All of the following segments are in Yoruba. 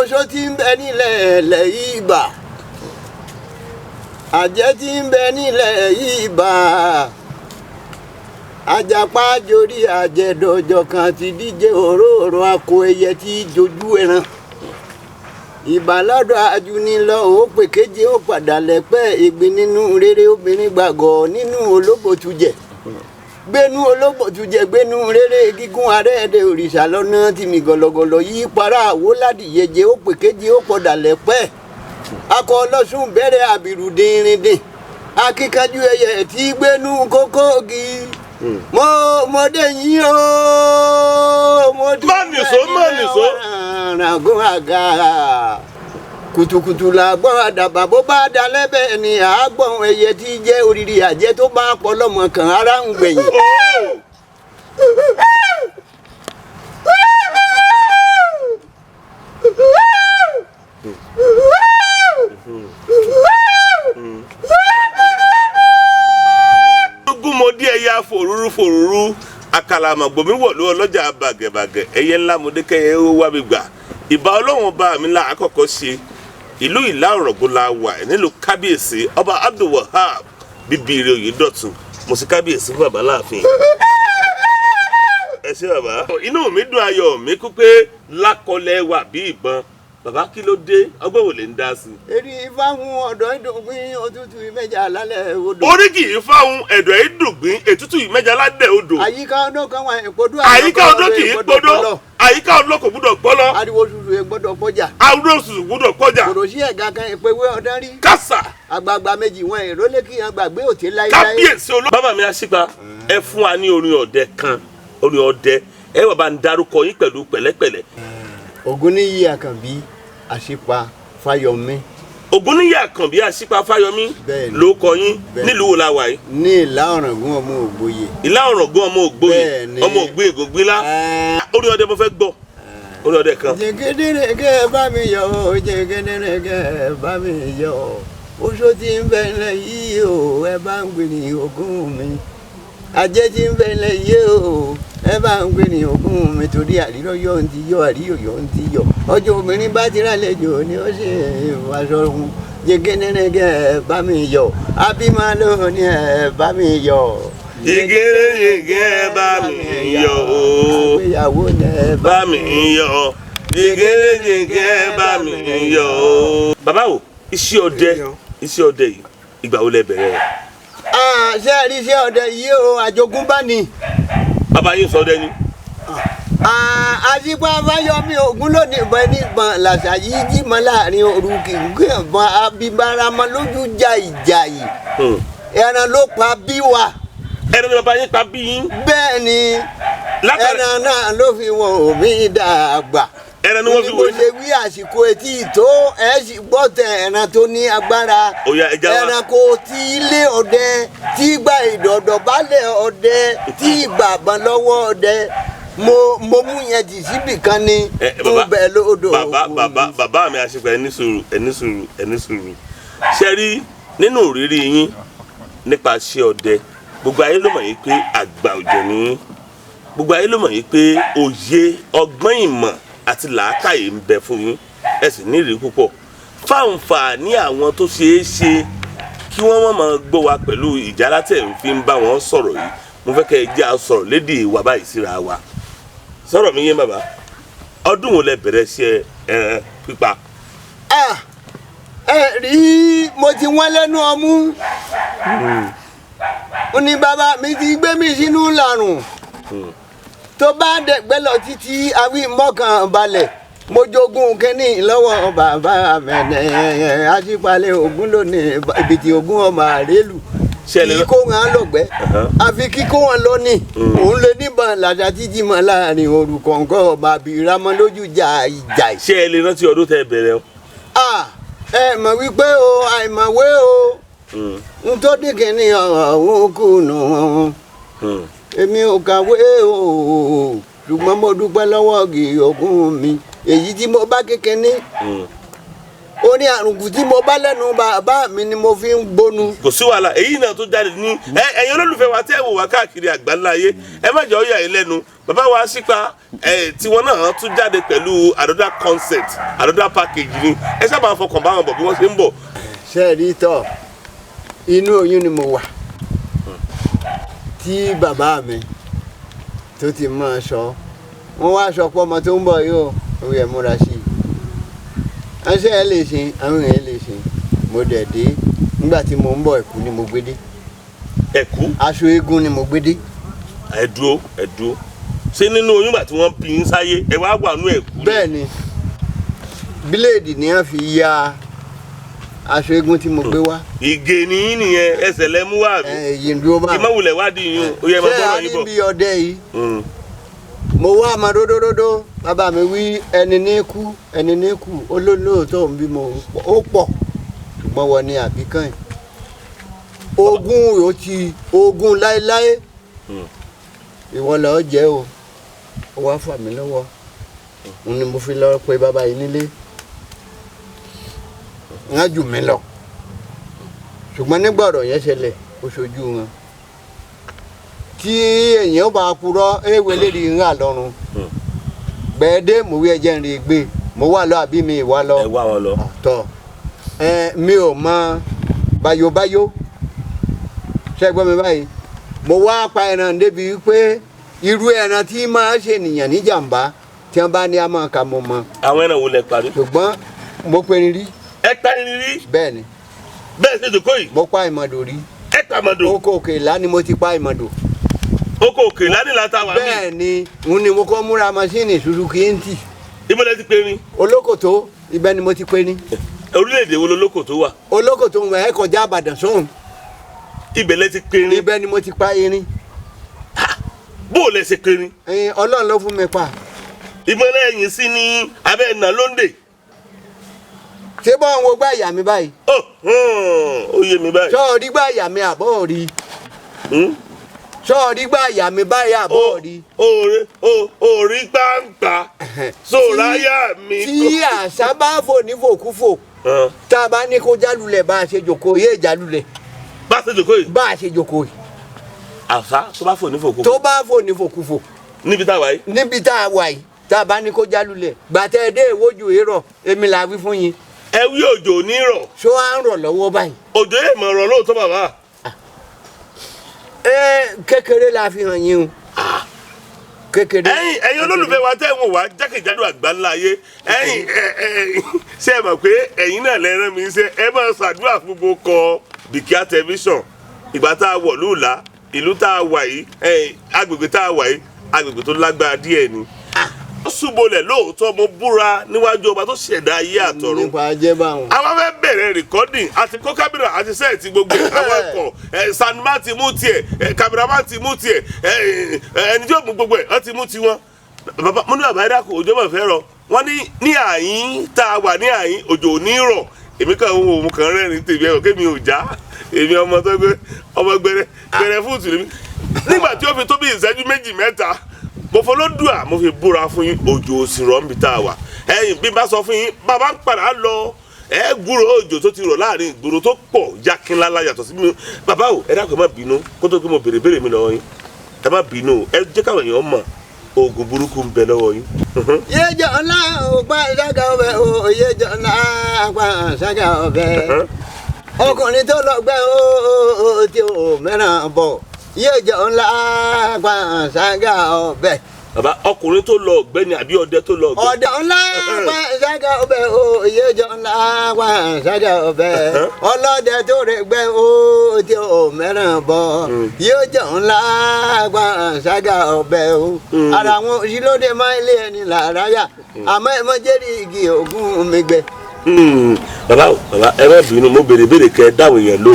Oṣó tí ń bẹ nílẹ̀ ẹ̀lẹ̀ ìbà, àjẹ́ tí ń bẹ nílẹ̀ ìbà, àjàpá jorí àjẹdọ̀jọ̀ kan ti díje òróòrò akọ ẹyẹ tí jojú ẹran. Ìbà lọ́dọ̀ ajúnilọ́ ó pè kéje ó padà lẹ́pẹ́ ìgbín nínú rere obìnrin gbàgọ́ nínú olóbòtújẹ gbénú olóbòtújẹ gbénú rere gígùn arẹ́ẹ̀dẹ̀ òrìṣà lọ́nà tìmí gọ̀lọ̀gọ̀lọ̀ yí para àwọ̀ ládìyẹjẹ ó pè kéje ó padà lẹ́pẹ́ akọ ọlọ́sùn bẹ̀rẹ̀ àbìrù dìrìndìn akíkanjú ẹyẹ tí gbénú kókóògì mo mọdé yín o mo dúpẹ́ Má nìṣó, má nìṣó. Ràgún àga kùtùkùtù là gbọ́ àdàbà bó bá dalẹ́ bẹ́ẹ̀ ni àágbọ̀n ẹyẹ tí jẹ́ òrìrì àjẹ́ tó bá pọ̀ lọ́mọ kan ara ń gbẹ̀yìn. Ogúnmọdé ẹyẹ afòrúrú fòrúrú àkàlàmọ̀gbòmí wọ̀lú ọlọ́jà bàgẹ̀bàgẹ̀ ẹyẹ ńlá mọdékẹ́yẹ ó wá mi gbà. Ìbà ọlọ́run bá mi là àkọ́kọ́ ṣe. Ìlú Ìlá Ọ̀ràngún la wà nílùú kábíyèsí ọba Abdulwahab bíbí ire Oyèdọ̀tun. Mo sì kábíyèsí fún bàbá láàfin. Ẹ ṣé bàbá. Inú mi dùn ayọ̀ mi kú pé lákọlẹ̀ wà bí ìbọn. Bàbá kí ló dé? Ọgbọ́n wo lè ń dá sí i? Eré fáwọn ọ̀dọ́ ìdògbìn òtútù ìmẹ̀jà lálẹ́ odò. Oríkì yìí fáwọn ẹ̀dọ̀ ìdùngbìn ètútù ìmẹ́jà ládẹ̀ odò. Àyíká ọdún kan wà ìpodò. Àyíká ọdún kì í podó, àyíká ọdún kò gbúdọ̀ gbọ́lọ́. Ariwo ṣùṣù gbọ́dọ̀ pọ̀jà. Ariwo ṣùṣù gbúdọ̀ pọ̀jà. Kòrò sí ẹ̀ga kan ìpèwé ọdán rí. Kásà. Àgbààgbà méjì wọn èrò lé kí wọn gbàgbé òtí láéláé. Kábíyèsí olú. Bàbá mi Aṣípa, ẹ fún wa ní orin ọdẹ kan, orin ọdẹ ẹ bàbá ń darúkọ yín pẹ̀lú pẹ̀lẹ́pẹ̀lẹ́. Ògúnníyì Àkànbí Aṣípa Fáyọmí. Ògúnníyì Àkànbí Aṣípa Fáyọmí ló kọ yín. Nílùú wo la wà yìí? Ní Ìlá Ọ̀ràngún ọmọ Ògbóyè. Ìlá Ọ̀ràngún ọmọ Ògbóyè, ọmọ Ògbóyè Ògbógbìnlá. Orin ọdẹ mo fẹ́ gbọ́, orin ọdẹ kan. Jẹgẹdẹrẹgẹ bá mi yọ̀, jẹgẹdẹrẹgẹ bá mi yọ̀, oṣó tí ń bẹ nílẹ̀ yìí o, ẹ bá ń gbé ní ogún mi. Ajé tí ń bẹ nílẹ̀ yìí o, ẹ bá ń gbé ní ogún mi, torí àrírọ́ yọ̀ ń ti yọ̀, àríyọ̀ ń ti yọ̀. Ọjọ́ obìnrin bá ti rálejò ni ó ṣe aṣọ ohun. Jẹgẹdẹrẹgẹ bá mi yọ̀, abímọ lónìí ẹ bá mi yọ̀. Jẹgẹdẹrẹgẹ bá mi yọ̀ o, àgbéyàwó ni ẹ bá mi yọ̀. Jẹgẹdẹrẹgẹ bá mi yọ̀ o. Bàbá o, iṣẹ́ ọdẹ, iṣẹ́ ọdẹ yìí ìgbà wo lẹ bẹ̀rẹ̀ rẹ̀? Ṣé ẹ rí iṣẹ́ ọdẹ yìí o, àjogúnbá ni. Bàbá yín sọdẹ ni. Aṣípa Fáyọmí Ògún lónìí ìbọn ẹni ìbọn làṣà yìí jí mọ́ láàrin òru kìkì ìbọn abibáramọ lójú jàìjàì. Ẹran ló pa bí wa. Ẹran ni bàbá yín pa bí yín. Bẹ́ẹ̀ ni, ẹran náà ló fi wọn òmí dàgbà. Ẹran ni wọ́n fi wọ́n. Mo ṣe wí àsìkò etí tó ẹ sì gbọ́ tẹ ẹran tó ní agbára. Ẹranko tí ilé ọdẹ tí gba ìdọ̀dọ̀ balẹ̀ ọdẹ tí ìgbàgbọ́n lọ́wọ́ ọdẹ. Mo mú yẹn jì síbì kan ni tó bẹ̀ lódò. Bàbá mi Aṣípa, ẹ ní sùúrù, ẹ ní sùúrù, ẹ ní sùúrù. Ṣé rí nínú ìrírí yín nípa iṣẹ́ ọdẹ, gbogbo ayé ló mọ̀ yín pé àgbà ọ̀jẹ̀ ni yín. Gbogbo ayé ló mọ̀ yín pé òye ọgbọ́n ìmọ̀ àti làákàyè ń bẹ fún yín, ẹ sì ní ìrírí púpọ̀. Fáǹfà ní àwọn tó ṣeé ṣe kí wọ́n máa gbọ́ wa pẹ̀lú ìjálá tẹ̀ ń fi ń bá wọn sọ̀rọ̀ yìí, mo fẹ́ kẹ́ ẹ jẹ́ a sọ̀rọ̀ lédè wa báyìí síra wa. Sọ̀rọ̀ mi yé bàbá, ọdún wo lẹ bẹ̀rẹ̀ sí ẹran pípa? Ẹ rí, mo ti wọ́n lẹ́nu ọmú. Ó ní bàbá mi ti gbé mi sínú làrùn. Tó bá dẹ̀gbẹ́ lọ títí awí mọ́kàn balẹ̀, mo jogún kínní lọ́wọ́ bàbá mẹ́nẹ́ Aṣípalẹ̀ Ògún lónìí ibi tí Ògún ọmọ àrélù kí kó wọn lọ́gbẹ́ àfi kíkó wọn lọ ní òun lè níbọn làṣà títí mọ́ láàrin òru kọ̀ọ̀kan ọba àbíramọ́ lójú jàìjàì. Ṣé ẹ lè rántí ọdún tẹ́ bẹ̀rẹ̀ o? Ẹ mọ̀ wípé o àìmọ̀wé o n tó dín kínní ọ̀hún kùnà èmi ò kàwé o, ṣùgbọ́n mo dúpẹ́ lọ́wọ́ Ògún mi èyí tí mo bá kékeré. Orin àrùnkù tí mo bá lẹ́nu bàbá mi ni mo fi ń gbónu. Kò sí wàhálà, èyí náà tó jáde ní ẹ̀yin olólùfẹ́ wa tẹ́ ẹ wò wá káàkiri àgbáńlá ayé, ẹ má jẹ́ ó yà yín lẹ́nu. Bàbá wa Aṣípa ẹ tiwọn náà tún jáde pẹ̀lú another concept, another package ni. Ẹ sábà fọkàn bá wọn bọ̀ bí wọ́n ṣe ń bọ̀. Ṣe é rí tọ́, inú oyún ni mo wà tí bàbá mi tó ti máa sọ, wọ́n wá sọ pé ọmọ tó ń bọ̀ yóò ó yẹ múra sí i, ẹsẹ̀ ẹ lè ṣe, àwọn èèyàn lè ṣe. Mo dẹ̀ dé, nígbà tí mo ń bọ̀, ẹ̀kú ni mo gbé dé. Ẹ̀kú? Aṣọ eégún ni mo gbé dé. Ẹ dúró, ẹ dúró, ṣé nínú oyún gbà tí wọ́n bí yín sáyé, ẹ wá wà nú ẹ̀kú ni? Bẹ́ẹ̀ ni, bíléèdì ni wọ́n fi ya aṣọ eégún tí mo gbé wá. Ìgè ní yín nìyẹn, ẹsẹ̀ lẹ mú wá, àbí? Èyí ń dúró bá. Ìmọ̀wulẹ̀ wádìí yín o, ó yẹ ẹ máa Ṣé gbọ́dọ̀ a yín rí bọ̀. bí ọdẹ yìí, mo wá ọmọ ródóródó. Bàbá mi wí, ẹni ní kú, ẹni ní kú, olólóòótọ́ ń bímọ ó pọ̀, ṣùgbọ́n wọ́n ní àbíkàn yìí ogún yóò ti ogún láéláé. Ìwọ lọ́ọ́ jẹ́ o, ó wá fà mí lọ́wọ́, òun ni mo fi lọ pe bàbá yìí nílé. Wọ́n jù mí lọ, ṣùgbọ́n nígbà ọ̀rọ̀ yẹn ṣẹlẹ̀, ó ṣojú wọn. Tí èèyàn bá purọ́ éwé lérí ń rà lọ́rùn gbẹ̀ẹ́dẹ́, mo wí ẹjẹ́ ń rí gbé, mo wà lọ àbí mi ìwà lọ. Ẹ wá wọn lọ. Tọ ẹ, mi ò mọ bayobayo. Ṣé gbọ́ mi báyìí? Mo wá pa ẹran débi wípé irú ẹran tí máa ṣènìyàn níjàmbá tí wọ́n bá ní a máa kà mọ̀ mọ́. Àwọn ẹran wo lẹ parí? Ṣùgbọ́n mo perin rí. Ẹ parí rí? Bẹ́ẹ̀ ni. Bẹ́ẹ̀ ṣe jòkó yìí? Mo pa ìmọ̀dò rí. Ẹ pa ìmọ̀dò? Oko òkè ìlá ni mo ti pa ìmọ̀dò. Oko òkè ìlà tá a wà mí? Bẹ́ẹ̀ ni, òun ni mo kọ́ múra masíìnì Suzuki ń tì. Ibo lẹ ti perin? Olókòtó, ibẹ̀ ni mo ti perin. Orílẹ̀-èdè wo lolókòtó wà? Olókòtó ń ẹ kọjá Ìbàdàn sóhun. Ibẹ̀ lẹ ti perin? Ibẹ̀ ni mo ti pa irin. Bó o lẹ ṣe perin? Ẹyin, Ọlọ́run ló fún mi pa. Ìbọn lẹ́yìn sí ní abẹ́ ẹ̀nà lóńdè? Ṣé bọ́ ń wo gbá ìyá mi báyìí? Ó ó yé mi báyìí. Sọ́ọ̀rí gbá ìyá mi àbọ̀ rí? Sọ́ọ̀rí gbá ìyá mi báyìí àbọ̀ rí? Orí gbàǹgbà sòráyà mi. Tí àṣà bá fò ní fòkúfò, tá a bá ní kó jálulẹ̀, bá a ṣe jòkó yé jálulẹ̀. Bá a ṣe jòkó yìí? Bá a ṣe jòkó yìí. Àṣà tó bá fò ní fòkúfò. Tó bá fò ní fòkúfò. Níbi tá a wà yìí. Níbi tá a wà yìí, tá a bá ní kó jálulẹ̀, gbàtẹ́ dé ìwójú èrò, èmi là wí fún yín. Ẹ wí òjò ní rọ̀. Ṣó à ń rọ̀ lọ́wọ́ báyìí? Òjò yìí mọ̀ ọ̀rọ̀ lóòótọ́, bàbá. Ẹ kékeré la fi hàn yín o, kékeré. Ẹ̀yin olólùfẹ́ wa tẹ́ ń wò wá jákèjádò àgbáńlá ayé, ẹ̀yin ẹ ẹ ṣe é mọ̀ pé ẹ̀yin náà lẹ rán mi iṣẹ́, ẹ máa ṣàdúrà fún gbogbo kọ Bìkíá Tẹlifíṣàn. Ìgbà tá a wọ̀ lùlá, ìlú tá a wà yìí, agbègbè tá a wà yìí, agbègbè tó lágbára díẹ̀ ni. Ó ṣùbọ̀lẹ̀ lóòótọ́, mo búra níwájú ọba tó ṣẹ̀dá ayé àtọ̀run. Nípa ajé báwọn. Àwọn fẹ́ bẹ̀rẹ̀ recording, àti kó kámẹ́rà àti set gbogbo ẹ̀, àwọn ẹ̀kọ́ ẹ̀ sanuma ti mú tiẹ̀, ẹ̀ cameraman ti mú tiẹ̀, ẹ̀ ẹni tí yóò mú gbogbo ẹ̀, wọ́n ti mú tiwọn. Bàbá mo ní, bàbá, ẹ̀dá kò òjò mọ̀ fẹ́ rọ. Wọ́n ní ní àyín tá a wà ní àyín, òjò ò ní rọ̀. Èmi kàn ń wo, òun kàn rẹ́rìn tèmi, ẹ̀rọ kémi ò já, èmi ọmọ tó gbé ọmọ gbẹrẹ gbẹrẹ fúùtù mi. Nígbà tí ó fi tó bí ìṣẹ́jú méjì mẹ́ta, mo fọlọ́dúà, mo fi búra fún yín, òjò ò sì rọ̀ níbi tá a wà. Ẹ̀yin bí n bá sọ fún yín, bàbá ń padà lọ, ẹ gbúrò òjò tó ti rọ̀ láàrin ìgboro tó pọ̀ yakinlala yàtọ̀ sí mi. Bàbá o, ẹ dákun, ẹ má bínú kó tó kí mo béèrè béèrè mi lọ́wọ́ yín. Ẹ má bínú, ẹ jẹ́ káwọn èèyàn mọ̀ oògùn burúkú ń bẹ lọ́wọ́ yín. Yéjọ ńlá ògbà ṣága ọbẹ̀ o, yéjọ ńlá àgbà ṣága ọbẹ̀. Ọkùnrin tó lọ gbẹ́ o tí o mẹ́ràn bọ̀, yéjọ ńlá àgbà ṣága ọbẹ̀. Bàbá, ọkùnrin tó lọ ọ̀gbẹ́ni àbí ọdẹ tó lọ ọ̀gbẹ́? Ọ̀dọ̀ ńlá àgbà ṣága ọbẹ̀ o, yéjọ ńlá àgbà ṣága ọbẹ̀. Ọlọ́dẹ tó rẹ̀ gbẹ́ o tí o mẹ́ràn bọ̀, yéjọ ńlá àgbà ṣága ọbẹ̀ o. Ara wọn òsínlóde máa ń lé ẹni làráyà, àmọ́ ẹ mọ́ jẹ́rìí igi ògùn mi gbẹ. Bàbá o, bàbá, ẹ má bínú, mo béèrè béèrè kẹ dáhùn yẹn lò.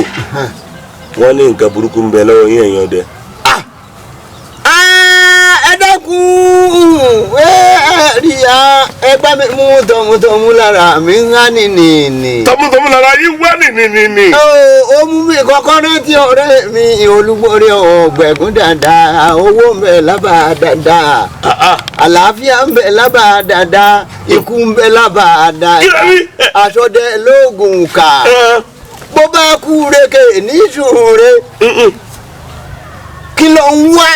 Wọ́n ní nǹkan burúkú ń bẹ lọ́wọ́ yín, ẹ̀yin ọdẹ. Ẹ dákun. Àríyá ẹgbẹ́ mi mú tọmútọmú lára mi ń há nìní. Tọmútọmú lára yín wá nìní. Ó mú mi kọ́kọ́ rántí ọ̀rẹ́ mi Olúborí ọ̀gbẹ̀gún dáadáa, owó ń bẹ lábàá dáadáa, àlàáfíà ń bẹ lábàá dáadáa, ikú ń bẹ lábàá Kí ló dáadáa, wí? àsọdẹ lóògùn kà, bó bá kú reke ní sùúrù, kí ló ń wá?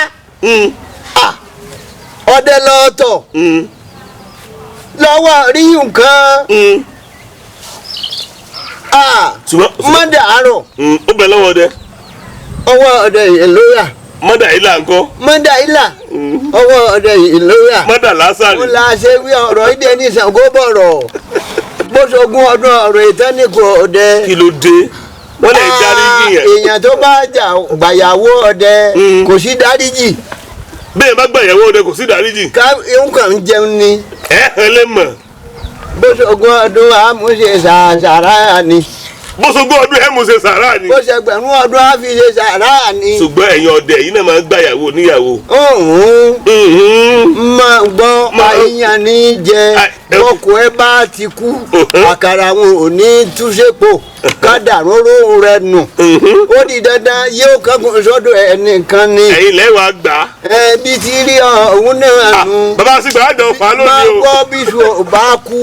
Ọdẹ lọ́tọ̀ lọ́wọ́ rí nǹkan mọ́dà àárọ̀. Ó bẹ lọ́wọ́ ọdẹ. Ọwọ́ ọdẹ ìlóyà. Mọ́dà ilà ńkọ́? Mọ́dà ilà, ọwọ́ ọdẹ ìlóyà. Mọ́dà lásàrì. Mo la ṣe wí ọ̀rọ̀ ìdẹ ní Ṣàngó bọ̀rọ̀ bó ṣogún ọdún ọ̀rọ̀ ìtẹ́nìkù ọdẹ. Kí ló dé? Wọ́n lè dáríjì yẹn. Èèyàn tó bá jà gbàyàwó ọdẹ kò sí dáríjì. Bẹ́ẹ̀ bá gbàyàwó ọdẹ kò sí dáríjì. Ká nǹkan ń jẹun ni. Ẹ ẹ lè mọ̀. Bó ṣogún ọdún àmúṣe sàrà ni. Bó ṣogún ọdún ẹ̀ mú ṣe sàrà ni. Bó ṣẹgbẹ̀rún ọdún á fi ṣe sàrà ni. Ṣùgbọ́n ẹ̀yin ọdẹ yìí náà máa ń gbàyàwó níyàwó. Máa gbọ́, àyàn ní jẹ bọ́kọ ẹ bá ti kú, àkàrà wọn ò ní túnṣepò kádàróró rẹ nù. Ó di dandan yóò kángun sọ́dọ̀ ẹnìkan ni. Ẹ̀yin lẹ́wàá gbà. Ẹ bí ti rí ọ̀hún náà nù. Bàbá sì gbà á jọ fà á lónìí o. Máa gbọ́ bí sùn bá kú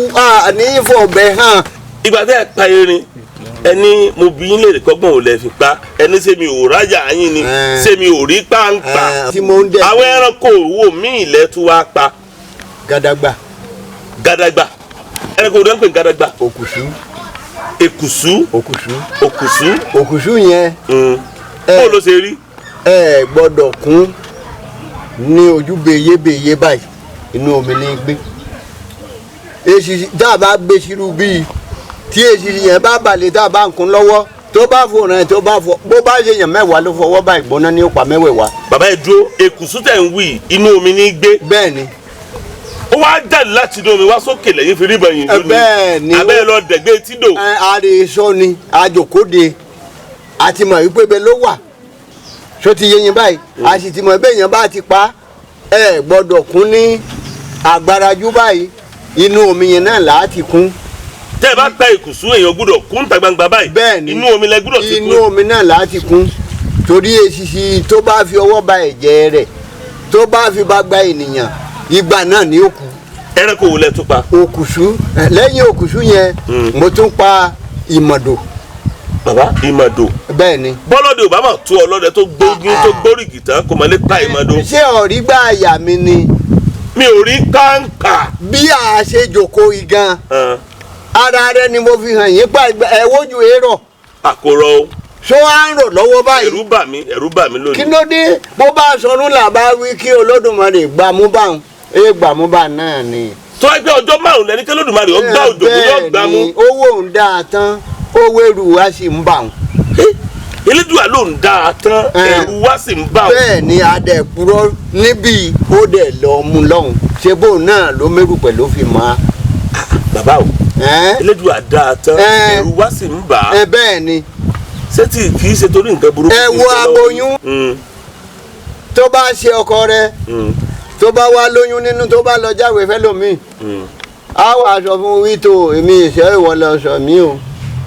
ní ìfọ̀bẹ hàn. Ìgbà tẹ́ ẹ pa erin, ẹni mo bí yín lè kọ́gbọ́n ò lè fi pa ẹni, ṣé mi ò rájà yín ni, ṣé mi ò rí pàǹpà? Àwọn ẹranko òwò míì lẹ́tú wá pa. Gàdàgbà. Gàdàgbà, ẹranko òwò ń pè gàdàgbà. Òkùsù. Èkùsù. Òkùsù. Òkùsù. Òkùsù yẹn. Bó ló ṣe rí? Ẹ gbọ́dọ̀ kún ní ojú beyébeyé báyìí, inú omi ní gbé. Èsì tá a bá gbé sírú bíi tí èsì yẹn bá balẹ̀, tá a bá ń kún lọ́wọ́, tó bá fòràn, tó bá fọ, bó bá ṣe yàn mẹ́wàá ló fọwọ́ bá ìgbóná ní ó pa mẹ́wẹ̀ẹ̀wá. Bàbá ẹ dúró, èkùsù tẹ̀ ń wí inú omi ní gbé. Bẹ́ẹ̀ni. Ó wá jáde láti inú omi wá sókè lẹ́yìn fi rí bẹ̀yìn lónìí. Bẹ́ẹ̀ni. Abẹ́ lọ dẹ̀gbẹ́ tídò. Àrèsọ ni àjòkóde àti mọ̀ wípé bẹ́ẹ̀ ló wà, ṣó ti yé yín báyìí? A sì ti mọ̀ bẹ́ẹ̀ yẹn bá ti pa, ẹ gbọ́dọ̀ kún ní àgbàràjú báyìí, inú omi yẹn náà là á ti kún. Tẹ́ ẹ bá pa èkùsù, èèyàn gbọ́dọ̀ kún ta gbangba báyìí. Bẹ́ẹ̀ni. Inú omi lẹ gbọ́dọ̀ ti kún. Inú omi náà là á ti kún, torí eṣinṣin tó bá fi ọwọ́ ba ẹ̀jẹ̀ rẹ̀, tó bá fi bá gba ènìyàn, ìgbà náà ni ó kú. Ẹranko wo lẹ tún pa? Òkùsù. Lẹ́yìn òkùsù yẹn, mo tún pa ìmọ̀dò. Bàbá, ìmọ̀dò. Bẹ́ẹ̀ni. Bọ́lọ́dẹ ò bá mà tó ọlọ́dẹ tó gbógun tó gbóríkì tán, kò mọ̀ lè pa ìmọ̀dò. Ṣé ọ̀rí gbà àyà mi ni? Mi ò rí kàǹkà. Bí a ṣe jòkó igan, ara rẹ ni mo fi hàn yín pa ẹ wojú èrò. Àkórọ o. Ṣó wá ń rò lọ́wọ́ báyìí? Ẹ̀rù bà mí, ẹ̀rù bà mí lónìí. Kí ló dé? Bó bá sọnù là bá wí kí Olódùmarè gbàmú bá ń ẹ gbàmú bá náà ni. Tó ẹgbẹ́ ọjọ́ márùn-ún lẹni kí Olódùmarè ó gbá òjò kó yọ gbàmú. Bẹ́ẹ̀ni, owó ń dáa tán, owó èrú wa sì ń bà wọn. Elédùà ló ń dáa tán, ẹ̀rù wa sì ń bà wọn. Bẹ́ẹ̀ni, adẹ̀kúrọ́ níbí ó dẹ̀ lọ mú lọ́hùn, ṣé bóun náà ló mẹ́rù pẹ̀lú fi mọ́ a. Bàbá o, Elédùà dáa tán, ẹ̀rù wa sì ń bà á. Bẹ́ẹ̀ ni. Ṣé tí kì í ṣe torí nǹkan burúkú. Ẹ wo aboyún tó bá ṣe ọkọ rẹ̀, tó bá wá lóyún nínú, tó bá lọ jáwèé fẹ́lòmíì, á wà sọ fún wító èmi ìṣe ìwọ lọ sọ mí o,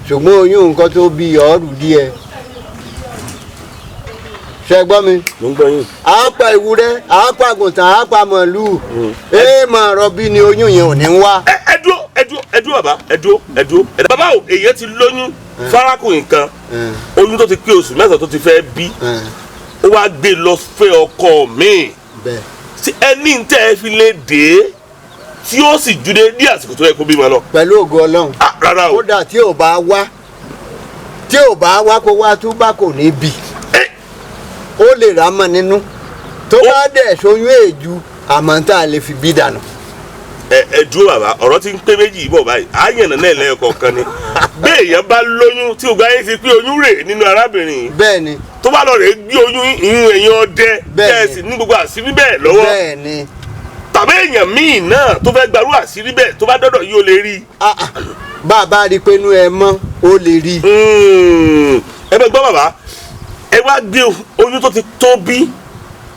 ṣùgbọ́n oyún nǹkan tó bí ọ̀ọ́rù díẹ̀. Ṣe gbọ́ mi? Mo ń gbọ́ yín. À á pa ewúrẹ́, à á pa àgùntàn, à á pa màlúù, èèmọ̀ rọ̀bì ni oyún yẹn ò ní wá. Ẹ dúró, ẹ dúró, ẹ dúró bàbá, ẹ dúró, ẹ dúró. Bàbá o, èèyàn ti lóyún farakùnrin kan, oyún tó ti pé oṣù 9 tó ti fẹ́ bí, ó wá gbé lọ fẹ́ ọkọ mi. Ẹni tẹ́ ẹ fi lè dé tí ó sì jude ní àsìkò tó yẹ kó bímọ lọ. Pẹ̀lú ògo Ọlọ́run. Rárá o. Kódà tí ò bá wá, tí ò bá wá kó wá túbá kò ní bì. Ó lè rà mọ́ nínú tó bá dẹ̀ ṣoyún èjú, àmọ́ tá a lè fi bí dànù. Ẹ dúró bàbá, ọ̀rọ̀ ti ń pé méjì bọ̀ báyìí, àyànnà náà lẹ́yọ̀kọ̀ọ̀kan ni. Bẹ́ẹ̀ èèyàn bá lóyún tí ògbà yẹn ti pé oyún rè nínú arábìnrin yìí. Bẹ́ẹ̀ni. Tó bá lọ rè gbé oyún ìyún èèyàn ọdẹ tẹ́ẹ̀sì ní gbogbo àṣírí bẹ́ẹ̀ lọ́wọ́. Bẹ́ẹ̀ni. Tàbí èèyàn míì náà tó fẹ́ gbarú àṣírí bẹ́ẹ̀, tó bá dọ́dọ̀ yìí ó lè rí. Bàbá rí i pé inú ẹ mọ́, ó lè rí. Ẹ bẹ gbọ́ bàbá, ẹ wá gbé oyún tó ti tó bí,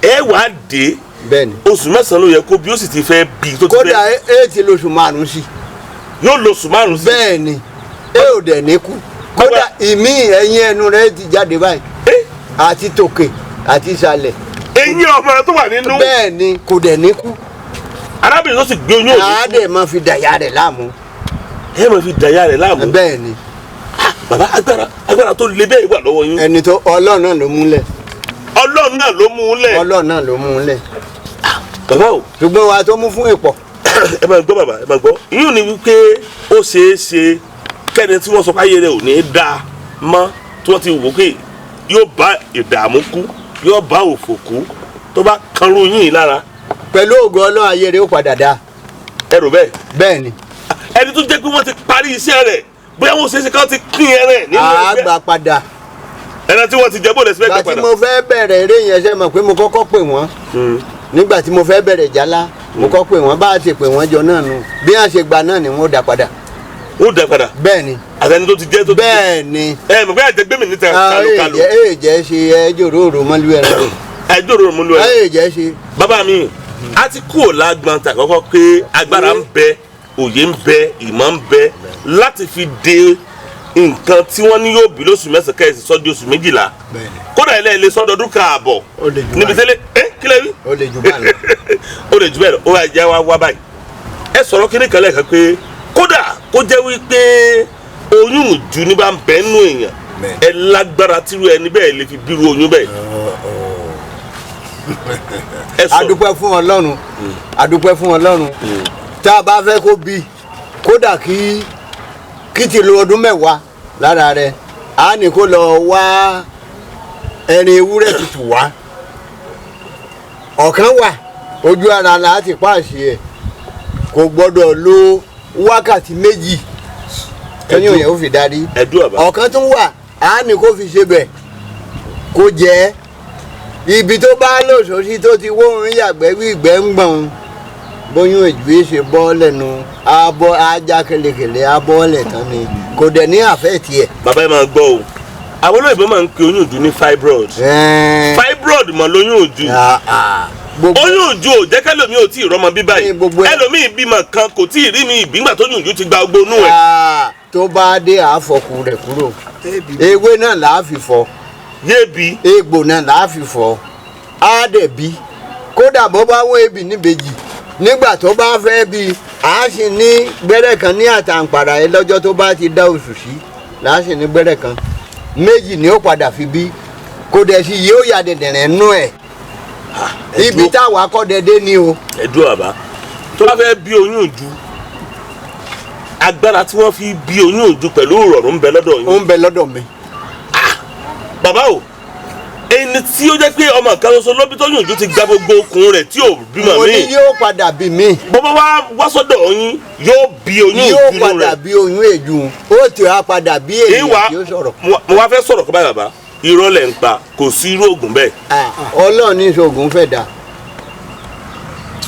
ẹ wá dé Bẹ́ẹ̀ni. Oṣù 9 ló yẹ kó bí, ó sì ti fẹ́ bí tó ti Kódà fẹ́. ẹ ti lóṣù 5 sí. Yóò lo oṣù 5 sí. Bẹ́ẹ̀ni, ẹ ò dẹ̀ ní kú. Kódà ìmí ẹ̀yìn ẹnu rẹ̀ ti jáde báyìí, àti tòkè àti ìsàlẹ̀. Eyín ọmọ tó wà nínú. Bẹ́ẹ̀ni, kò dẹ̀ ní kú. Arábìnrin tó sì gbé oyún òní. Àá dẹ̀ máa fi dàyà rẹ̀ láàmú. Ẹ máa fi dàyà rẹ̀ láàmú. Bẹ́ẹ̀ni. Bàbá, agbára tó le bẹ́ẹ̀ wà lọ́wọ́ yín. Ẹni tó Ọlọ́run náà ló múlẹ̀. Ọlọ́run náà ló mú un lẹ̀. Ọlọ́run náà ló múlẹ̀. Bàbá o. Ṣùgbọ́n wa tó mú fún ìpọ̀. Ẹ máa gbọ́ bàbá, ẹ máa gbọ́. Yíyún ni wípé ó ṣeé ṣe kẹ́ni tí wọ́n sọ pé ayé rẹ̀ ò ní í dáa mọ́, tí wọ́n ti wò pé yóò bá ìdààmú kú, yóò bá òfò kú, tó bá kanrú yín lára. Pẹ̀lú ògo Ọlọ́run, ayé rẹ̀ ó padà dáa. Ẹ rò bẹ́ẹ̀? Bẹ́ẹ̀ni. Ẹni tó jẹ́ pé wọ́n ti parí iṣẹ́ rẹ̀, bóyá wọ́n ṣeé ṣe ká ti pín ẹrẹ̀ nínú Àá ẹgbẹ́ gbà padà. Ẹran tí wọ́n ti jẹ, bó lè ṣe fẹ́ Ìgbà gbà tí padà. mo fẹ́ bẹ̀rẹ̀ eré yẹn, ṣe mọ̀ pé mo kọ́kọ́ pè wọ́n nígbà tí mo fẹ́ bẹ̀rẹ̀ jálá? Mo kọ́ pè wọ́n, bá a ṣe pè wọ́n jọ náà nù, bí wọ́n ṣe gbà náà ni wọ́n dá padà. Ó dá padà. Bẹ́ẹ̀ni. Àtẹni tó ti jẹ́ tó ti jẹ́. Bẹ́ẹ̀ni. Ẹ mọ̀ pé àjẹgbé mi níta kálukálù. Ẹ jẹ́ ṣe ẹ jòrò òrò mọ́lú ẹran. Ẹ jòrò mọ́lú ẹran. Ẹ jẹ́ ṣe. Bàbá mi, a ti kúrò lágbọn tà kọ́kọ́ pé agbára ń bẹ, òye ń bẹ, ìmọ̀ ń bẹ láti fi de nǹkan tí wọ́n ní yóò bí lóṣù 9 kẹ́sì sọ́dí oṣù 12. Kódà ilé ilé sọ́dọọdún káàbọ̀ Ó lè jù níbi báyìí. tẹ́lẹ̀ ẹ kílẹ̀ wí. Ó lè jù báyìí lọ. Ó lè jù bẹ́ẹ̀ lọ. Ó wá jẹ́ wá wá báyìí. Ẹ sọ̀rọ̀ kíní kan lẹ́ẹ̀kan pé kódà kó jẹ́ wípé oyún ìju ní bá ń bẹ nínú èèyàn, ẹ lágbára tírú ẹni bẹ́ẹ̀ lè fi bírú oyún bẹ́ẹ̀. Ẹ sọ̀rọ̀. Adúpẹ́ fún Ọlọ́run, adúpẹ́ fún Ọlọ́run. Tá a bá fẹ́ kó bí, kódà kí ti lo ọdún 10 lára rẹ̀, á ní kó lọ wá ẹrin ewúrẹ́ tutù wá. Ọ̀kan wà ojú ara láti pàṣẹ ẹ̀, kò gbọ́dọ̀ lo wákàtí 2 tóyún yẹn ó fi darí. Ẹ̀dùn àbá. Ọ̀kan tún wà, á ní kó fi ṣe bẹ̀, kó jẹ́ ibi tó bá lòsòsí tó ti wóorun yàgbẹ́ wí ìgbẹ́ ń gbọ̀n, bóyún ìjù ṣe bọ́ lẹ́nu abọ́ ajá kelekele abọ́ lẹ̀ tán ni, kò dẹ̀ ní àfẹ́ tiẹ̀. Bàbá, ẹ máa gbọ́ o, àwọn olóyìnbó máa ń pe oyún ìju ní fibroid. Fibroid mọ̀ lóyún ìju. Gbogbo Oyún ìju ò jẹ́ kẹ́lòmíì ò tí ì rọ́mọ bí báyìí. Ní gbogbo ẹ̀. Ẹlòmíì bímọ kan, kò tí ì rí mi ìbígbà tó yún ìju ti gba gbogbo inú ẹ̀. Tó bá dé, àáfọkù rẹ̀ kúrò, ewé náà là á fi fọ. Yébi. Egbò náà là á fi fọ, á dẹ̀ bí. Kódà bó bá wọ́n ebì níbejì, nígbà tó bá fẹ́ bí, á sì ní gbẹ́rẹ́ kan ní àtàǹpàrà ẹ lọ́jọ́ tó bá ti dá oṣù sí là á sì ní gbẹ́rẹ́ kan méjì ni ó padà fi bí, kò dẹ̀ sí yóò yà dẹ̀dẹ̀rẹ̀ nú ẹ̀. Ibi táwa kọ́ dẹ́dẹ́ ni o. Ẹ̀dùn àbá, tó bá fẹ́ bí oyún ìju, agbára tí wọ́n fi bí oyún ìju pẹ̀lú ìrọ̀rùn ń bẹ lọ́dọ̀ Ó yín. ń bẹ lọ́dọ̀ mi. Bàbá o, ẹni tí ó jẹ́ pé ọmọ kan ṣoṣo ló bí tó yún ìju ti gba gbogbo okùn rẹ̀ tí ò bímọ Mo ní míì, yóò padà bí mi. bọ́bá wá wá sọ́dọ̀ yín, yóò bí oyún Yóò ìju padà rẹ̀. bí oyún èjù, ó ti wá padà bí Ìwà èèyàn tí ó sọ̀rọ̀. mo wá fẹ́ sọ̀rọ̀ kọ́ báyìí. Bàbá, irọ́ lẹ̀ ń pa, kò sí irú oògùn bẹ́ẹ̀. Ọlọ́run ní sọ̀gùn fẹ́ dà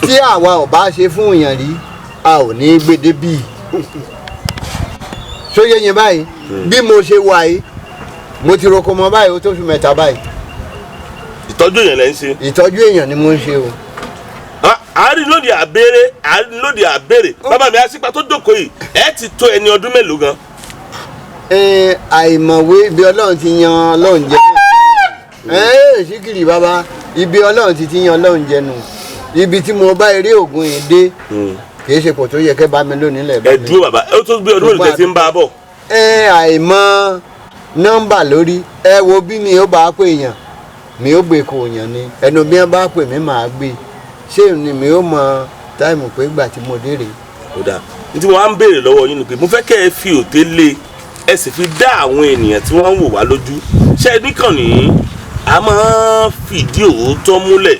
tí àwa ò bá ṣe fún èèyàn rí, a ò ní gbèdé bíi sóyè yẹn báyìí. Bí mo ṣe wà yìí, mo ti roko mọ báyìí, ó tó oṣù 3 báyìí. Ìtọ́jú èèyàn lẹ́ ń ṣe. Ìtọ́jú èèyàn ni mo ń ṣe o. Àárín lóde àbèrè, àárín lóde àbèrè. Bàbá mi àṣìpà tó jókòó yìí, ẹ ti tó ẹni ọdún mélòó gan? Ẹ, àìmọ̀wé, ibi Ọlọ́run ti yan Ọlọ́run jẹ ẹ ẹ síkìrì bàbá, ibi Ọlọ́run ti yan Ọlọ́run jẹ nù. Ibi tí mo bá eré ògùn yìí dé, kì í ṣe pò tó yẹ kẹ́ bá mi lónìí lẹ̀ bá Ẹ mi. dúró bàbá, ó tó gbé ọdún mélòó tẹ́ ti ń bá a bọ̀? Ẹ àìmọ̀ nọ́mbà lórí ẹ, wo bí mi ó bá pè yàn, mi ó gbé kò yàn ni ẹnu, bí wọn bá pè mí màá gbé. Ṣé ni mi ó mọ time pé ìgbà tí mo dé rèé? Ó dáa, ní tí wọ́n á ń béèrè lọ́wọ́ yín ni pé mo fẹ́ kẹ́ ẹ fi òté lé, ẹ sì fi dá àwọn ènìyàn tí wọ́n ń wò wá lójú. Ṣé ẹ níkànnì yìí, a máa ń fìdí òótọ́ múlẹ̀.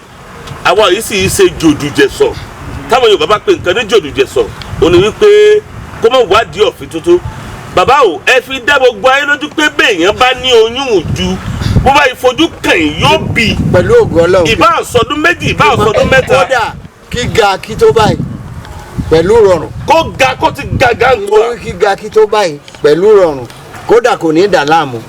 Àwa yìí sì ṣe jòdùjẹsọ̀. Táwọn Yorùbá bá pe nǹkan ní jòdùjẹsọ̀, ó ní wípé kó mọ̀ wádìí ọ̀fin tuntun. Bàbá o, ẹ fi dá gbogbo ayé lójú pé béèyàn bá ní oyún òju, bó bá ìfojú kàn yín, yóò bí? Pẹ̀lú ògo Ọlọ́run. Ìbá àsọdún 2, ìbá àsọdún 3. Kódà kí ga kí tó báyìí, pẹ̀lú rọrùn. Kó ga, kó ti ga gángua. Orí kí ga kí tó báyìí, pẹ̀lú rọrùn, kódà kò ní dà láàmú.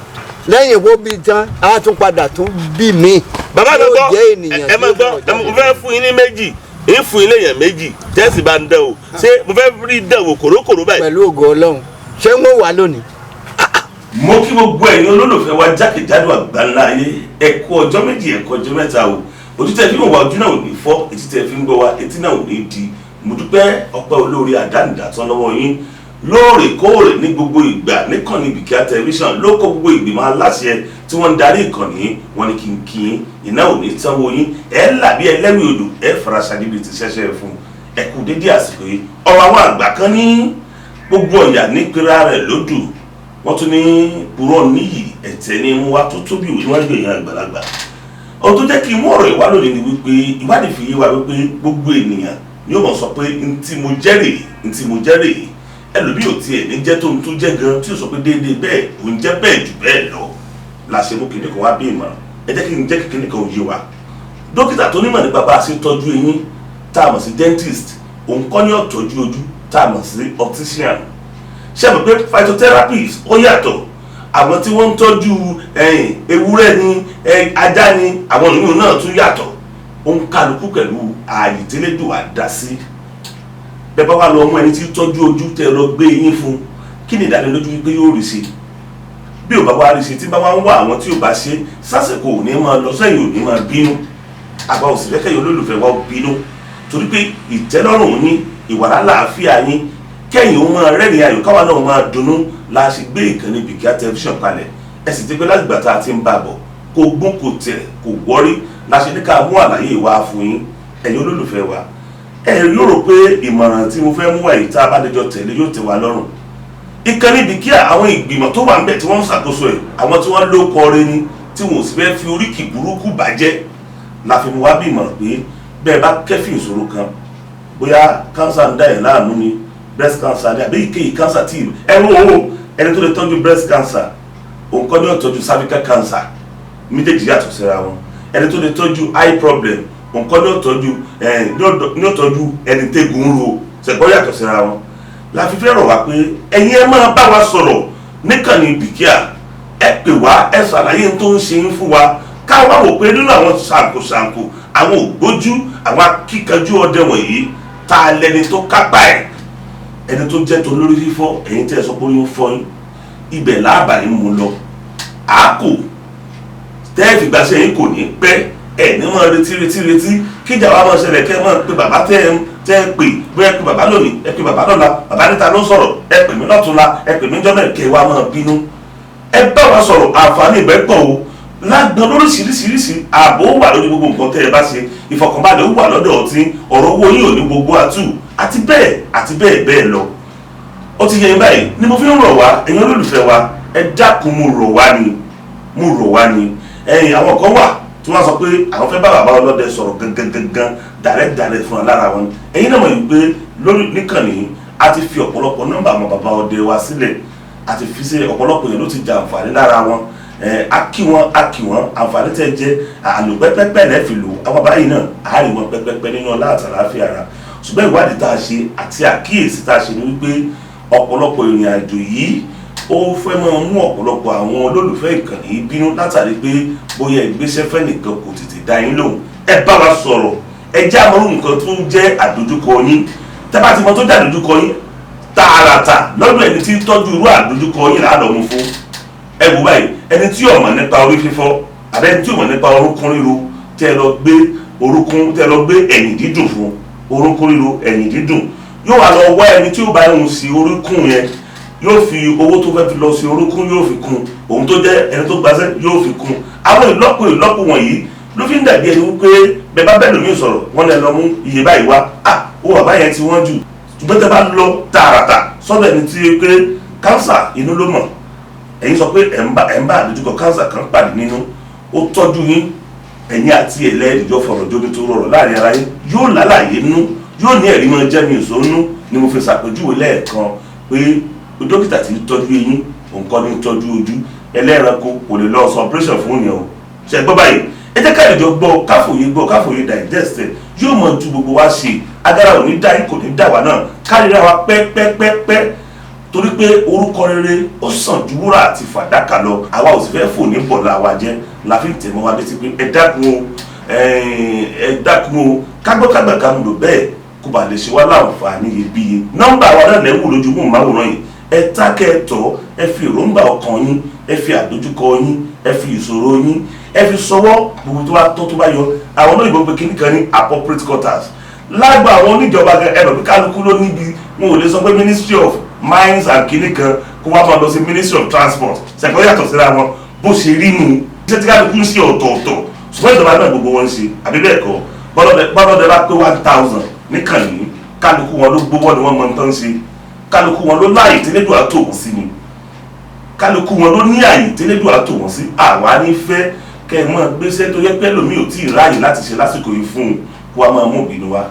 Lẹ́yìn kó bí tán, á tún padà tún bí mi. Bàbá mi Yóò gbọ́, jẹ́ ènìyàn ẹ tí máa ó gbọ́, mọ̀ jáde. mo fẹ́ fún yín ní méjì, ń fún yín léèyàn méjì tẹ́sí bá ń dán o. Ṣé mo fẹ́ rí dán wò kòrókòró báyìí? Pẹ̀lú ògo Ọlọ́run, ṣé ń wò wá lónìí? Mo kí gbogbo ẹ̀yin olólùfẹ́ wa jákèjádò àgbáńlá ayé. Ẹ kú ọjọ́ méjì, ẹ kú ọjọ́ mẹ́ta o. Ojú tẹ́ fi ń wá, ojú náà ò ní fọ́. Etí tẹ́ fi ń gbọ́ wa, etí náà ò ní di. Mo dúpẹ́ ọpẹ́ olórí àdánidàtán lọ́wọ́ yín lóòrèkóòrè ní gbogbo ìgbà níkànnì Bìkíá Tẹlifíṣàn. Ló kó gbogbo ìgbìmọ̀ aláṣẹ tí wọ́n ń darí ìkànnì wọn ní kínkín. Iná ò ní tánwó yín, ẹ là bí ẹlẹ́wì odò, ẹ faraṣadé bíi ti ṣẹ́ṣẹ́ fún. Ẹ kú dédé àsìkò yìí. Ọ̀rọ̀ àwọn àgbà kan ní gbogbo ọ̀yà nípínlẹ̀ rẹ̀ lódù, wọ́n tún ní purọ́ níyì ẹ̀tẹ́ ní mú wa tó tóbi níwájú èèyàn àgbàlagbà. Ohun tó jẹ́ kí n mú ọ̀rọ̀ ìwá lónìí ni wípé ìwádìí fi yé wa wípé gbogbo ènìyàn ni ó mọ̀ sọ pé ntí mo jẹ́ rèé, ntí mo jẹ́ rèé. Ẹlòmíì ò tiẹ̀ ní jẹ́ tó ń tó jẹ́ gan tí ò sọ pé déédéé bẹ́ẹ̀ òun jẹ́ bẹ́ẹ̀ jù bẹ́ẹ̀ lọ. La ṣe mú kinní kan wá bí ìmọ̀ràn. Ẹ jẹ́ kí n jẹ́ kí kinní kan yé wa. Dókítà tó nímọ̀ nípa bá a ṣe tọ́jú eyín tá a mọ̀ sí dentist, òun kọ́ ní ó tọ́jú ojú tá a mọ̀ sí optician. Ṣé mọ̀ pé phytotherapist ó yàtọ̀? Àwọn tí wọ́n ń tọ́jú ẹ̀yìn ewúrẹ́ ni, ajá ni, àwọn ìyún náà tún yàtọ̀. Ó ń kálukú pẹ̀lú ààyè tẹ́lẹ̀dùn àdá sí. Bẹ́ẹ̀ bá wà lọ mú ẹni tí tọ́jú ojú tẹ́ lọ gbé eyín fún, kí ni ìdánilójú wípé yóò rí sí? Bí ò bá wá rí sí, tí bá wá ń wá àwọn tí ò bá ṣe sásìkò, ò ní máa lọ sẹ́yìn, ò ní máa bínú. Àgbà òsì fẹ́ kẹ́yìn olólùfẹ́ wa ó bínú, torí pé ìtẹ́lọ́rùn yín, ìwà lálàáfíà yín, kẹ́yìn ó máa rẹ́rìn ayọ̀, káwa náà máa dunnú la ṣe gbé ìkànnì Bìkíá Tẹlifíṣàn kalẹ̀. Ẹ sì ti pé láti gbà tá a ti ń bá bọ̀, kò gún, kò tẹ̀, kò wọ́rí. La ṣe ní ká mú àlàyé ìwà fún yín, ẹ̀yin olólùfẹ́ wa. Ẹ yóò rò pé ìmọ̀ràn tí mo fẹ́ mú wá yìí, tá a bá lè jọ tẹ̀lé, yóò tẹ́ wa lọ́rùn. Ìkànnì Bìkíá, àwọn ìgbìmọ̀ tó wà ńbẹ̀ tí wọ́n ń ṣàkóso ẹ̀, àwọn tí wọ́n ló kọrin ni, tí wọn ò sì fẹ́ fi oríkì burúkú bàjẹ́, la fi mú wá bí ìmọ̀ràn pé bẹ́ẹ̀ bá kẹ́fìn ìṣòro kan, bóyá cancer ń dá ẹ̀ láàmú ni, breast cancer ni àbí èyíkéyìí cancer tí ẹ wo owó, ẹni tó lè tọ́jú breast cancer, òun kọ́ ni ó tọ́jú cervical cancer. Méjèèjì yàtọ̀ síra wọn. Ẹni tó lè tọ́jú eye problem, òun kọ́ ni ó tọ́jú ẹ ní ó tọ́jú ẹni tẹ́gun ń ro. Ṣẹ̀gbọ́n yàtọ̀ síra wọn. La fi fẹ́ rọ̀ wá pé ẹ̀yin ẹ máa bá wa sọ̀rọ̀ níkànnì Bìkíá. Ẹ pè wá, ẹ ṣàlàyé tó ń ṣe ń fún wa, káwá wò pé nínú àwọn ṣàǹkóṣàǹkó, àwọn ògbójú, àwọn akíkanjú ọdẹ wọ̀nyí, ta lẹni tó kápá ẹ̀? Ẹni tó jẹ́ tó lórí fífọ́, ẹ̀yin tẹ́ ẹ sọ pé ó ń fọ́ yín, ibẹ̀ láàbà yín mú lọ. Àákò tẹ́ ẹ fìgbà ṣe yín kò ní pẹ́. Ẹ̀ ní máa retí retí retí kíjà wa máa ṣẹlẹ̀, kẹ́ ẹ máa pe bàbá tẹ́ ẹ pè. Bóyá ẹ pe bàbá lónìí, ẹ pe bàbá lọ́la, bàbá níta ló ń sọ̀rọ̀, ẹ pè mí lọ́túnla, ẹ pè mí jọ́mẹ̀, kẹ́ ẹ wá máa bínú. Ẹ bá wa sọ̀rọ̀, àǹfààní ìbẹ́ pọ̀ o lágbọn lóríṣiríṣiríṣi. Ààbò wà lórí gbogbo nǹkan tẹ́ ẹ bá ṣe, ìfọ̀kànbalẹ̀ ó wà lọ́dọ̀ ọtí, ọ̀rọ̀ owó yín ò ní gbogbo àtù, àti bẹ́ẹ̀ àti bẹ́ẹ̀ bẹ́ẹ̀ lọ. Ó ti yẹ yín báyìí ni mo fi ń rọ̀ wá. Ẹ̀yin olólùfẹ́ wa, ẹ dákun, mo rọ̀ wá ni, mo rọ̀ wá ni. Ẹ̀yin àwọn kan wà tí wọ́n sọ pé àwọn fẹ́ bá bàbá ọlọ́dẹ sọ̀rọ̀ gangan gangan, direct direct fún wa lára wọn. Ẹ̀yin náà mọ̀ yìí pé lórí níkànnì a ti fi ọ̀pọ̀lọpọ̀ nọ́mbà àwọn bàbá ọdẹ wa sílẹ̀, a ti fi sí. Ọ̀pọ̀lọpọ̀ yẹn ló ti jàǹfààní lára wọn. A kí wọn, a kí wọn. Àǹfààní tẹ́ jẹ́ àlòpẹ́pẹ́pẹ́ lẹ́ fi lò. Àwọn báyìí náà a rí wọn pẹ́pẹ́pẹ́ nínú ọlá àtàláfíà ara. Ṣùgbọ́n ìwádìí tá a ṣe àti àkíyèsí tá a ṣe ni wípé ọ̀pọ̀lọpọ̀ ìrìn àjò yìí, ó fẹ́ máa mú ọ̀pọ̀lọpọ̀ àwọn olólùfẹ́ ìkànnì yìí bínú, látàrí pé bóyá ìgbésẹ̀ fẹ́ nìkan kò tètè dá yín lóhùn. Ẹ bá wa sọ̀rọ̀, ẹ jẹ́ àmọ́rú nǹkan tó ń jẹ́ àdójúkọ yín. Tẹ́ bá ti mọ tó jẹ́ àdójúkọ yín, tààràtà lọ́dọ̀ ẹni tí ń tọ́jú irú àdójúkọ yín láàdọ̀ mú fún. Ẹ wò báyìí, ẹni tí ò mọ̀ nípa orí fífọ́ àbẹ́ ẹni tí ò mọ̀ nípa orúnkún ríro, tẹ́ lọ gbé orúnkún, tẹ́ lọ gbé ẹ̀yìn dídùn fún, orúnkún ríro, ẹ̀yìn dídùn, yóò wá lọ wá ẹni tí ó bá ń sí orúnkún yẹn, yóò fi owó tó fẹ́ fi lọ sí orúnkún yóò fi kún, òun tó jẹ́ ẹni tó gbaṣẹ́ yóò fi kún. Àwọn ìlọ́po ìlọ́po wọ̀nyí ló fi ń dàbí ẹni wípé bẹ́ẹ̀ bá bẹ́ẹ̀ lómi sọ̀rọ̀, wọ́n lè lọ mú iye báyìí wá, ah, owó bàbá yẹn ti wọ́n jù. Ṣùgbọ́n tẹ́ bá lọ tààràtà sọ́dọ̀ ẹni tí pé kánsà inú ló mọ̀, ẹ̀yin sọ pé ẹ̀ ń bá àdójúkọ kánsà kan pàdé nínú, ó tọ́jú yín, ẹ̀yin àti ẹ̀lẹ́ ìjọ fọ̀rọ̀ jómi tó rọrọ̀ láàrin ara yín, yóò lálàyé nú, yóò ní ẹ̀rí máa jẹ́ mi ìṣó nú. Ni mo fi ṣàpèjúwe lẹ́ẹ̀kan pé dókítà tí ń tọ́jú eyín, òun kọ́ ní tọ́jú ojú. Ẹlẹ́ranko kò lè lọ sọ operation fún yẹn o. Ṣe gbọ́ báyìí? Ẹ jẹ́ ká ìjọ gbọ́, káfòye gbọ́, káfòye digest ẹ̀, yóò mọ ju gbogbo wa ṣe. Agara ò ní dá yín, kò ní dà wá náà. Kárìíra wa pẹ́pẹ́pẹ́pẹ́, torí pé orúkọ rere ó sàn ju wúrà àti fàdákà lọ. Àwa ò sì fẹ́ fò ní bọ̀lá wa jẹ́. La fi ń tẹ̀ mọ́ wa létí pé ẹ dákun o, ẹ dákun o, kágbọ́kágbà ká mú lò bẹ́ẹ̀ kó ba lè ṣe wá láǹfààní iyebíye. Nọ́mbà wa náà lẹ́wù lójú mú màwòrán yìí. Ẹ tákẹ́ ẹ tọ́, ẹ fi èròǹgbà ọkàn yín, ẹ fi àdójúkọ yín, ẹ fi ìṣòro yín, ẹ fi sọwọ́ gbogbo tó bá tọ́ tó bá yọ. Àwọn olóyìnbó pé kíní kan ní appropriate quarters lágbà àwọn oníjọba gan. Ẹ lọ bí kálukú ló níbi, wọn ò lè sọ pé Ministry of Mines and kíní kan kó wá máa lọ sí Ministry of Transport, ṣàkóso yàtọ̀ síra wọn. Bó ṣe rí nu, iṣẹ́ tí kálukú ń ṣe ọ̀tọ̀ọ̀tọ̀, ṣùgbọ́n ìjọba náà gbogbo wọn ń ṣe, àbí bẹ́ẹ̀ kọ́? Bọ́lọ́dẹ bá pé 1,000 níkànnì, kálukú wọn ló gbówó ni wọ́n mọ tán ṣe. Kálukú wọn ló láàyè tẹ́lẹ́dùn àtò wọ́n sí ni, kálukú wọn ló ní àyè tẹ́lẹ́dùn àtò wọ́n sí. Àwa ní fẹ́ kẹ́ ẹ mọ́ gbéṣẹ́ tó yẹ pé lómi ò tí ì ráàyè láti ṣe lásìkò yìí fún un, kó wa máa mú ìbínú wa.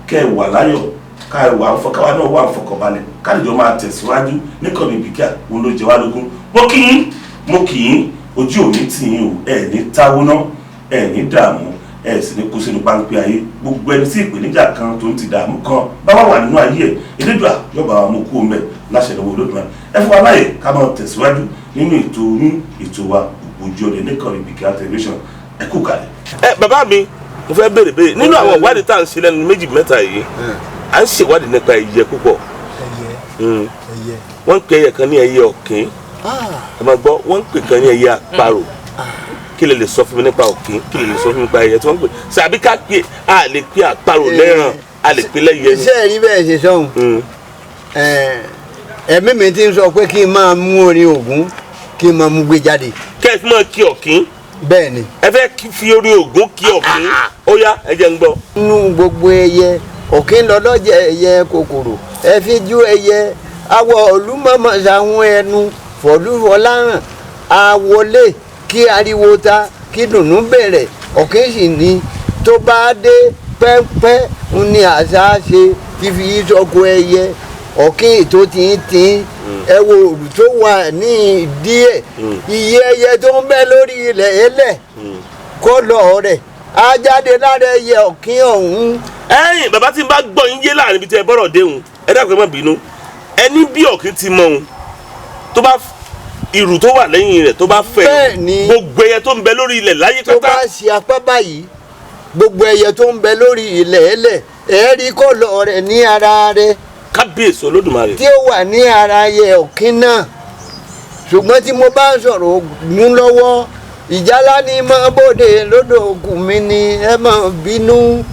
Kẹ́ ẹ wà láyọ̀, ká ẹ wà ń fọ, káwa náà wà ń fọkànbalẹ̀, ká lè jọ máa tẹ̀síwájú níkànnì Ìbíkíà. Òun ló jẹ wá lógún. Mo kì í, mo kì í, ojú òní tì yín o. Ẹ ní táwó ná, ẹ ní dààmú, ẹ sì ní kó sínú páńpẹ́ ayé. Gbogbo ẹni tí ìpèníjà kan tó ń ti dààmú kan bá wà wà nínú ayé ẹ, Elédùà yóò bá wa mú kú ọmọ ẹ láṣẹ lọ́wọ́ Olódùmarè. Ẹ fún wa láàyè ká máa tẹ̀síwájú nínú ètò yín, ètò wa, Ògbójú Ọdẹ níkànnì Ìbíkíà Tẹlifíṣàn. Ẹ kú kalẹ̀. Ẹ bàbá mi, mo fẹ́ béèrè béèrè nínú àwọn ìwádìí tá à ń ṣe lẹ́nu méjì mẹ́ta yìí. À ń ṣèwádìí nípa ẹyẹ púpọ̀. Ẹyẹ? Ẹyẹ. Wọ́n ń pè ẹyẹ kan ní ẹyẹ ọ̀kín. Ẹ máa gbọ́, wọ́n ń pè kan ní ẹyẹ àparò. Kí lè sọ fún mi nípa ọ̀kín? Kí lè sọ fún mi nípa ẹyẹ tí wọ́n ń pè sàbí ká pè? A lè pè àparò lẹ́ràn, a lè pè lẹ́yẹ ni. Ṣé ẹ rí bẹ́ẹ̀ ṣe sọ́hun? Ẹ̀mí mi ti ń sọ pé kí n máa mú orin Ògún, kí n máa mú gbé jáde. Kẹ́ ẹ fi máa kí ọ̀kín? Bẹ́ẹ̀ ni. Ẹ fẹ́ fi orí Ògún kí ọ̀kín? Ó yá, ẹ jẹ́ ń gbọ́. Nínú gbogbo ẹyẹ, ọ̀kín lọ́lọ́jẹ̀ ẹyẹ kòkòrò ẹ fi jú ẹyẹ awọ olúmọ̀mọ̀ sàwọn ẹnu fọ̀lúfọ̀láràn àwọlé kí ariwo ta kí dùnú bẹ̀rẹ̀. Ọ̀kín sì ni tó bá dé pẹ́ńpẹ́ ń ní àṣà ṣe tí fi sọ́kò ẹyẹ ọ̀kín tó ti ń tí ẹ wo òrù tó wà ní ìdí ẹ̀, iye ẹyẹ tó ń bẹ lórí ilẹ̀ ẹlẹ̀ kọ́lọ̀ rẹ̀ á jáde lára ẹyẹ ọ̀kín ọ̀hún. Ẹ̀yin bàbá, tí n bá gbọ́ yín yé láàrin ibi tí ẹ bọ́rọ̀ déhùn, ẹ dákun, ẹ má bínú. Ẹni bí ọ̀kín ti mọ òun tó bá ìrù tó wà lẹ́yìn rẹ̀ tó bá fẹ̀, Bẹ́ẹ̀ ni. gbogbo ẹyẹ tó ń bẹ lórí ilẹ̀ láyé Tó pátá, bá ṣe apá báyìí, gbogbo ẹyẹ tó ń bẹ lórí ilẹ̀ ẹlẹ̀, ẹ rí kọ́lọ̀ rẹ̀ ní ara rẹ̀. Kábíyèsí Olódùmarè. Tí ó wà ní ara ẹyẹ ọ̀kín náà. Ṣùgbọ́n tí mo bá ń sọ̀rọ̀ Ògún lọ́wọ́, ìjálá ní mọ́ bóde lódò òkú mi ni, ẹ má bínú.